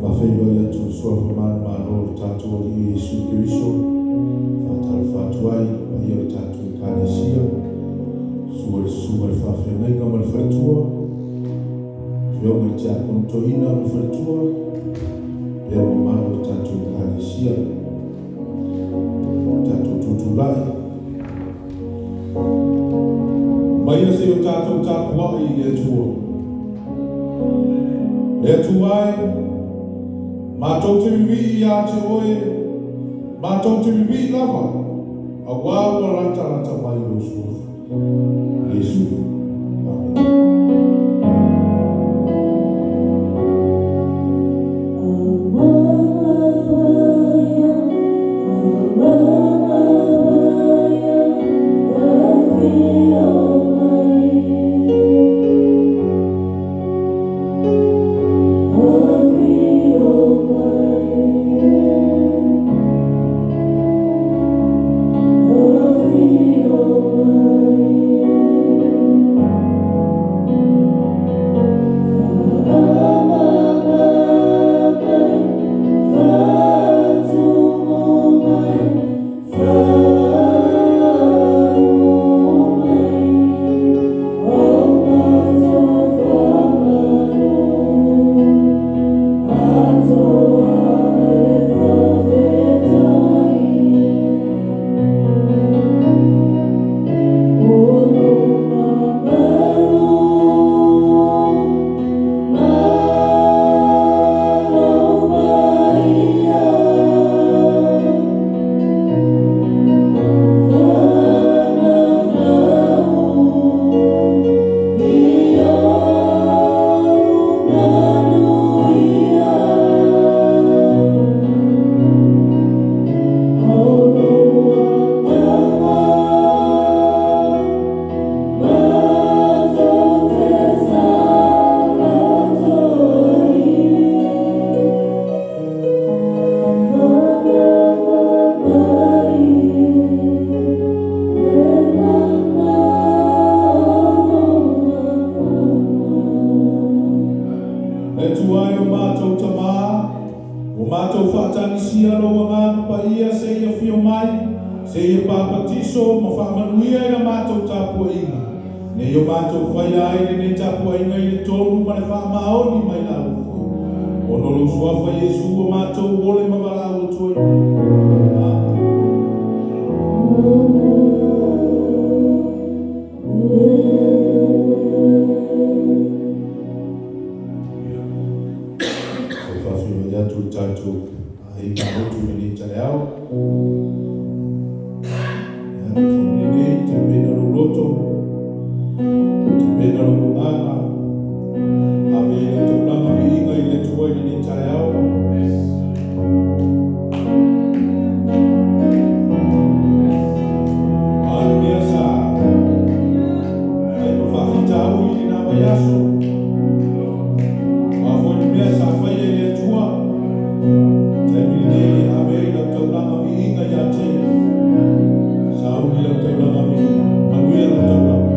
Faafeiloai atu i le Suafa manumalo o le tatou Alii Iesu Keriso. Faatalofa atu ai i le paia o le tatou Ekalesia, susu i le susuga i le faafeagaiga ma le faletua, afioga i le Tiakono Toeaina ma le faletua, pea mamalu o le tatou Ekalesia. Tatou tutulai maia se o tatou tapuai i le Atua. Le Atua e, matou te vivii ia te oe, matou te vivii lava, auā ua latalata mai lou Suafa, Iesu. Amene. Le Atua e o matou tamā, ua matou faatagisia lou Agaga Paia seia afio mai, seia papatiso ma faamanuia i la matou tapuaiga. Nei o matou faia ai lenei tapuaiga i le tonu ma le faamaoni mai lau foi. Ona o lou Suafa Iesu ua matou ole ma valaau atu ai. Amene. Faafeiloai atu i le tatou aiga lotu i lenei taeao. Ia, taimi lenei, tapena lou loto, tapena lou agaga, ave ai lau taulaga viiga i le Atua i lenei taeao. O a ni mea sa fai ma faafitauli i lena vaiaso, o a foi ni mea sa faia i le Atua, taimi lenei ave ai lau taulaga viiga ia te Ia. Sauni lau taulaga viiga, manuia lau taulaga.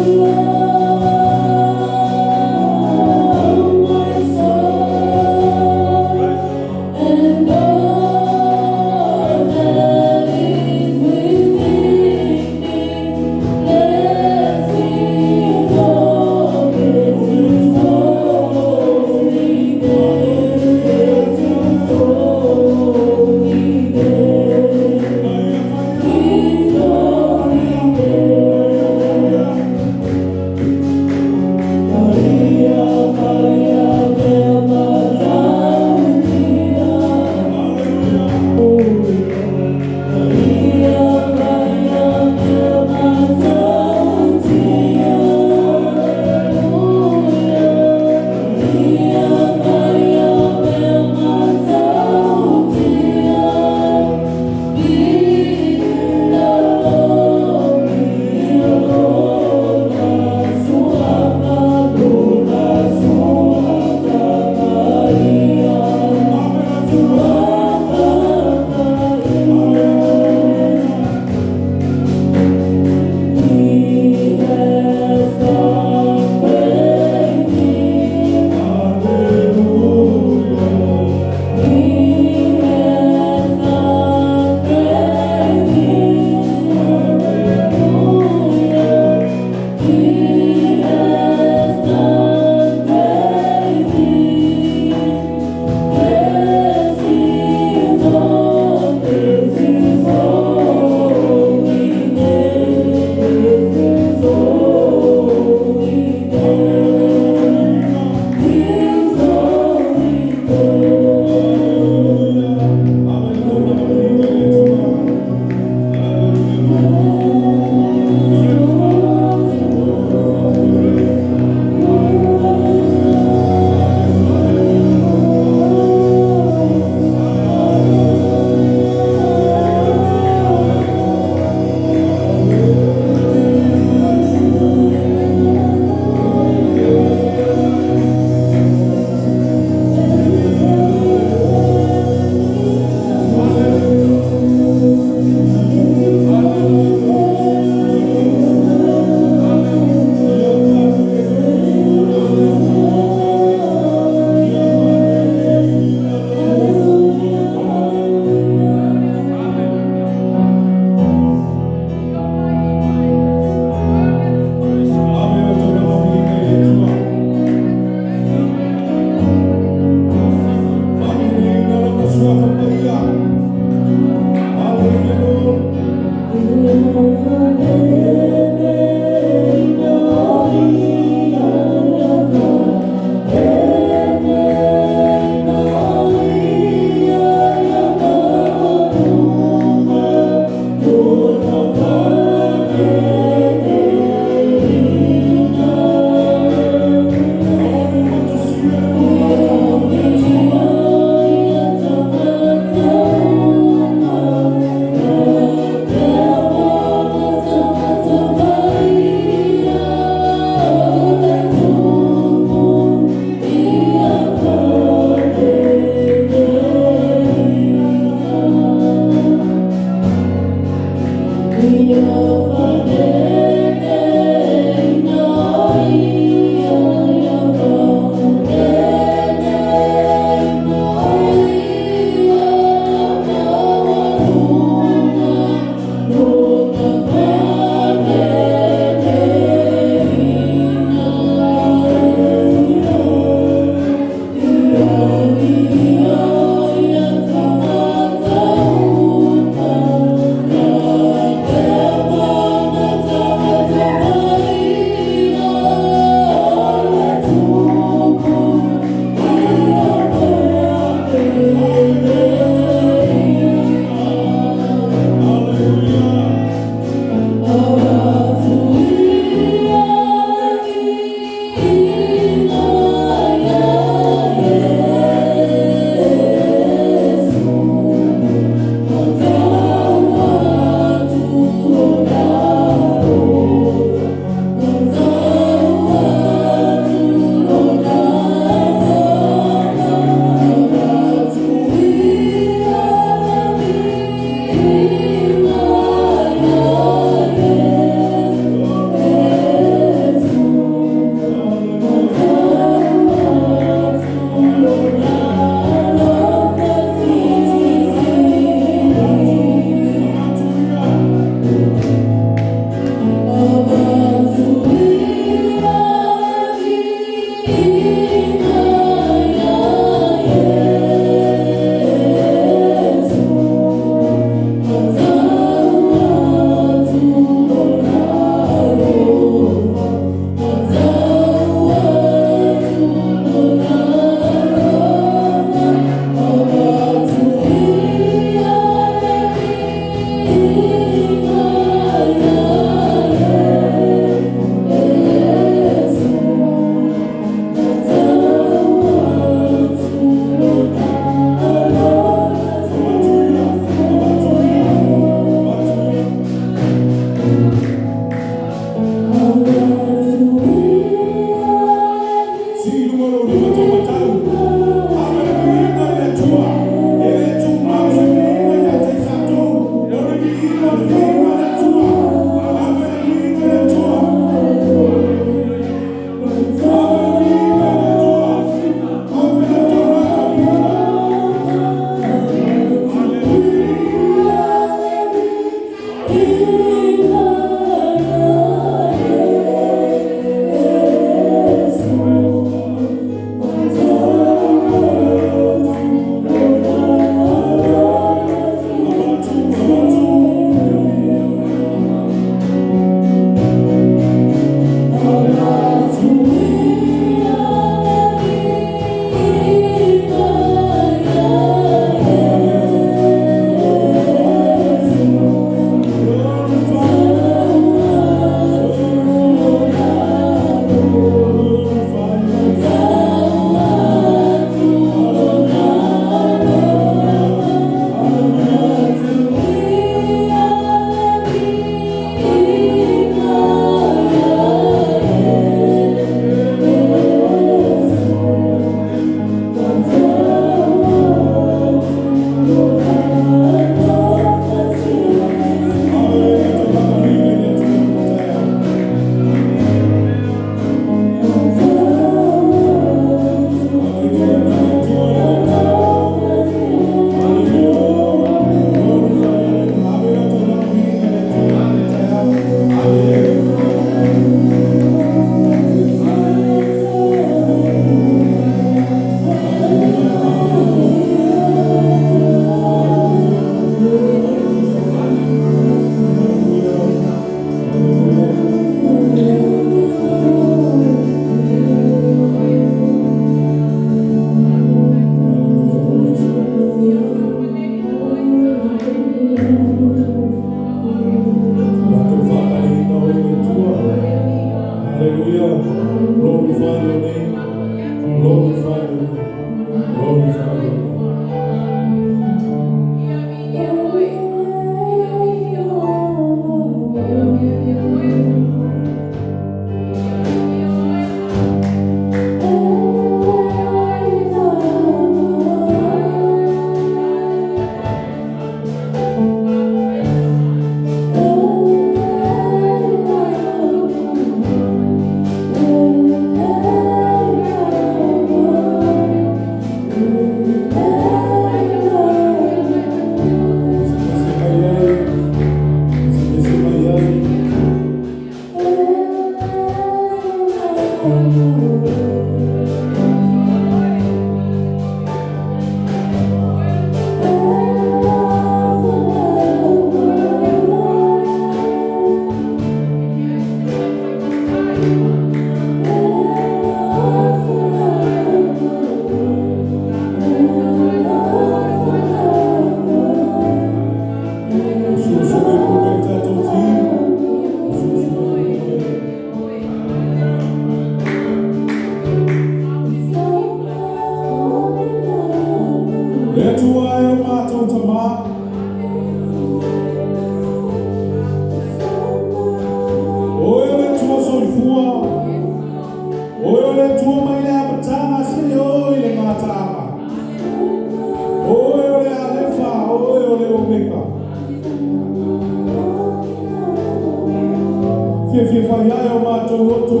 Fiafia fai ai o matou loto.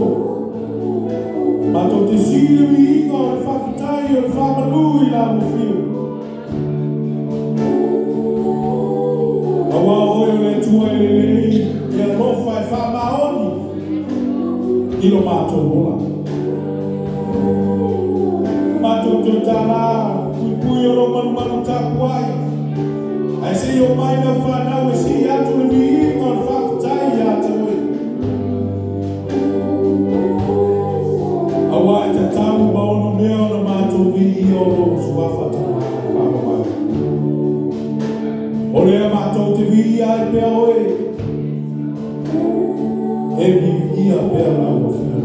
Matou te sii le viiga o le faafetai o le faamanu i lau afio. Auā oe o le Atua e lelei, e alofa e faamaoni i lo matou ola. Matou toe tālā, puipui o lou malumalu tapuai, ae se i omai lau fanau e sii atu le viiga o le faafetai ia te oe. Auā e tatau ma onomea ona matou viia o lou suafa Tamā faavavau. O lea matou te viia ai pea oe, e viia pea lau afio.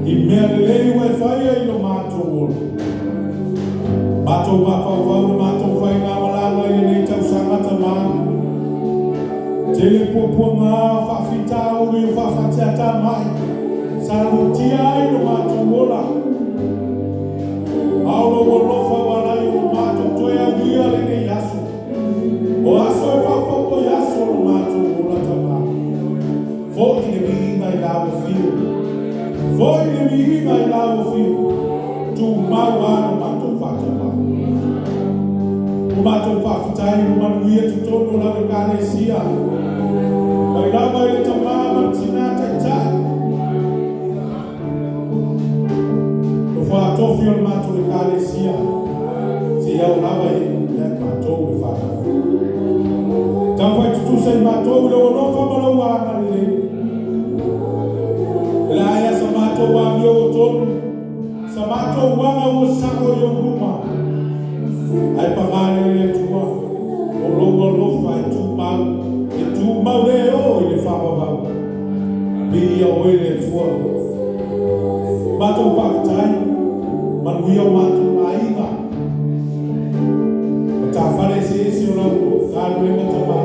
I mea lelei ua e faia i lo matou ola. Matou mafaufau le matou faigamalaga i lenei tausaga Tamā. Tele puapuaga o faafitauli o faafateatamai sa lutia ai lo matou ola. A o lou alofa ua ala ai ona matou toe aulia lenei aso. O aso e faaopoopo i aso o lo matou ola Tamā. Foi le viiga i lau afio. Foi le viiga i lau afio. Tumau lava lo matou faatapau. Ua matou faafetai ua manuia totonu o lau Ekalesia. Mai lava i le tamā ma le tinā taitai. O faatofi o le matou Ekalesia. Seia oo lava ia i matou le fanau. Taufai tutusa i matou i lou alofa ma lou agalelei. E le ai sa matou amio ua tonu, sa matou aga ua sao i ou luma. Ae pagā lea le Atua, o lou alofa e tumau le o i le faavavau. Viia oe le Atua. Matou faafetai, manuia o matou aiga. Matafale eseese o lau galuega Tamā.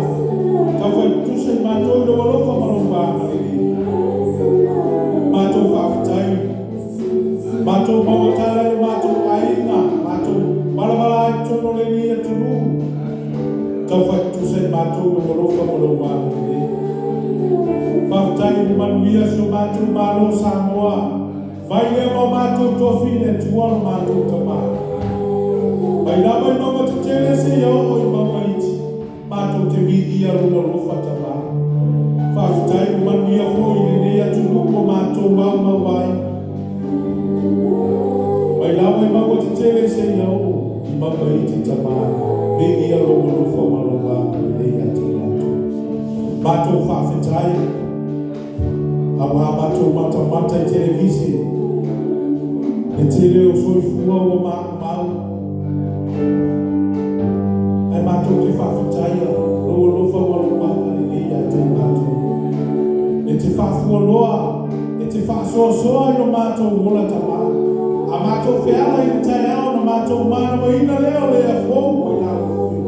Taufai tutusa i matou i lou alofa ma lou agalelei. Matou faafetai, matou maua tala i o matou aiga, matou malamalama ai totonu o lenei atunuu. Taufai tutusa i matou i lou alofa ma lou agalelei. Faafetai ua manuia si o matou Malo Samoa. Fai lea ma o matou tofi i le Atua lo matou Tamā. Mai lava i mauga tetele seia oo i mauga iti. Matou te viia lou alofa Tamā. Faafetai ua manuia foi i lenei atunuu ua matou aumau ai. Mai lava i mauga tetele seia oo i mauga iti Tamā. Viia lou alofa ma lou agalelei ia te matou. Matou faafetai, auā matou matamata i televise. Le tele o soifua ua maumau. Ae matou te faafetaia lou alofa ma lou agalelei ia te matou. E te faafualoa, e te faasoasoa i lo matou ola Tamā. A matou feala i le taeao na matou manavaina lea o le ea fou mai lau afio.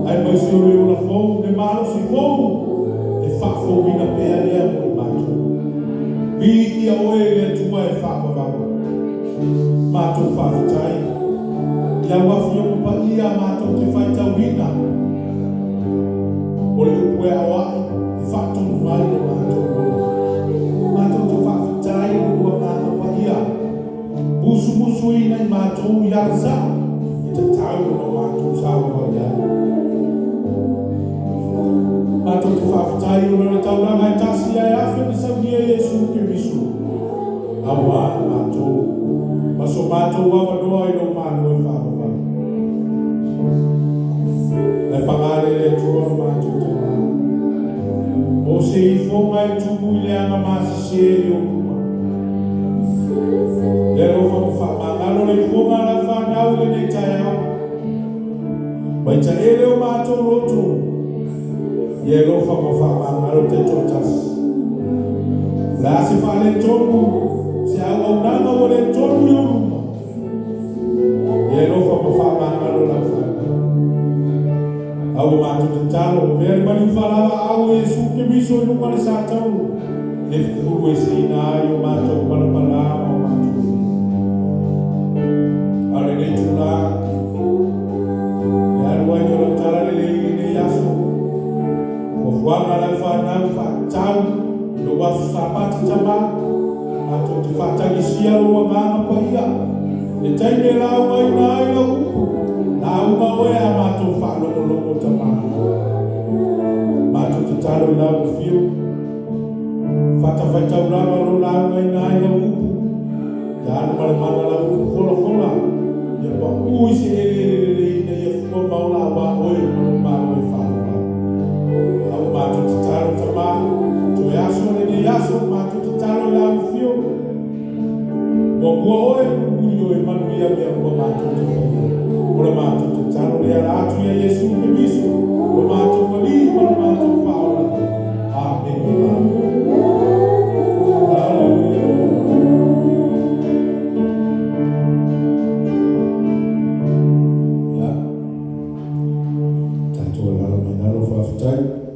Aemaise o le ola fou, le malosi fou, e faafouina pea lea mo i matou. Viia oe le Atua e faavavau. Matou faafetai. I lau afioga paia matou te faitauina. O le upu e aoai, e faatonu ai lo matou ola. Matou te faafetai lou agaga paia. Musumusuina i matou i ala sao, e tatau ona matou savavali ai. Matou te faafetai ona o le taulaga e tasi ae afe na saunia Iesu Keriso. Auā i matou, ma so matou avanoa i lou Malo e faavavau. Ae pagā lea le Atua lo matou Tamā. O se ifoga e tumu i le aga masese i ou luma. Le alofa ma faamagalo le ifoga a lau fanau i lenei taeao. Mai taele o matou loto, ia alofa ma faamagalo taitoatasi. O le a se faaletonu, se auaunaga ua le tonu i ou luma. Ia alofa ma faamagalo lau fanau. A ua matou tatalo, avea le maliu faalaoaau o Iesu Keriso i luga o le satauro, e fufulueseina ai o matou palapala ma o matou lima. A o lenei itulā, le alu ai o lau talalelei i lenei aso, fuafuaga a lau fanau faatatau i lou Lou Aso Sapati Tamā, matou te faatagisia Lou Agaga Paia, le taimi e laugaina ai Lau Upu, lauga Oe a matou faalogologo Tamā. Matou tatalo i Lau Afio, fatafaitaulaga o lo o laugaina ai Lau Upu, ia alu ma le mana Lau Upu folafola, ia paū i se eleele lelei ina ia fua ma ola aua Oe ma Lou Malo e faaauau. A ua matou tatalo Tamā, toe aso lenei aso, matou tatalo i Lau Afio, muamua Oe, mulimuli Oe, manuia mea uma matou te faia. O le matou tatalo lea ala atu ia Iesu Keriso, lo matou Alii ma lo matou Faaola. Amene. Haleluia. Ia, tatou alaala mai lalo, faafetai.